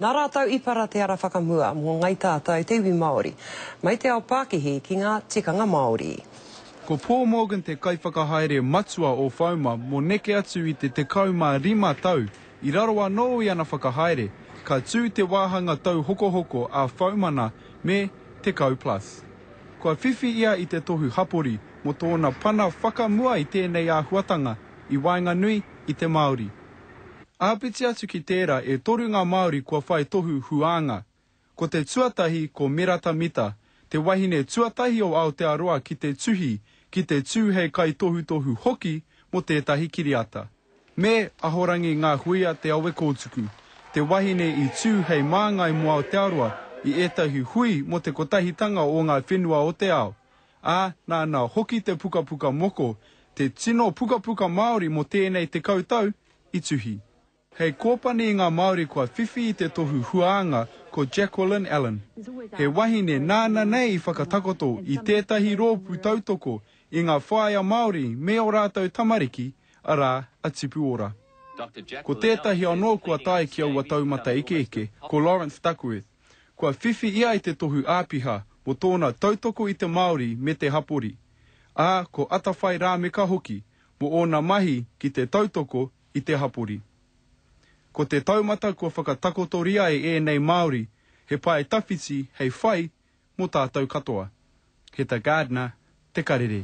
Nā rātou i para te ara whakamua mō ngai tātou te iwi Māori, mai te ao pākihi ki ngā tikanga Māori. Ko Paul Morgan te kaiwhakahaere matua o Whauma mō neke atu i te 15 tau. I raro anō i ana whakahaere, ka tū te wāhanga tauhokohoko a Whaumana me 10 Plus. Kua whiwhi ia i te tohu hapori mō tōna pana whakamua i tēnei āhuatanga i waenganui i te Māori. Āpiti atu ki tērā e toru ngā Māori kua whai tohu huānga. Ko te tuatahi ko Merata Mita, te wahine tuatahi o Aotearoa ki te tuhi, ki te tū hei kaitohutohu hoki mō tētahi kiriata. Me Ahorangi Ngāhuia Te Awekōtuku, te wahine i tū hei māngai mō Aotearoa i ētahi hui mō te kotahitanga o ngā whenua o te ao, ā, nāna hoki te pukapuka moko, te tino pukapuka Māori mō tēnei 10 tau, i tuhi. Hei kōpani i ngā Māori kua whiwhi i te tohu huānga ko Jacqueline Allen, he wahine nāna nei i whakatakoto i tētahi rōpū tautoko i ngā whāea Māori me ō rātou tamariki, arā, a Tipu Ora. Ko tētahi anō kua tae ki aua taumata ikeike, ko Lawrence Duckworth. Kua whiwhi ia i te tohu āpiha mō tōna tautoko i te Māori me te hapori, ā, ko Atawhai Rāmeka hoki, mō ōna mahi ki te tautoko i te hapori. Ko te taumata kua whakatakotoria e ēnei Māori, he pae tawhiti hei whai mō tātou katoa. Heta Gardiner, Te Karere.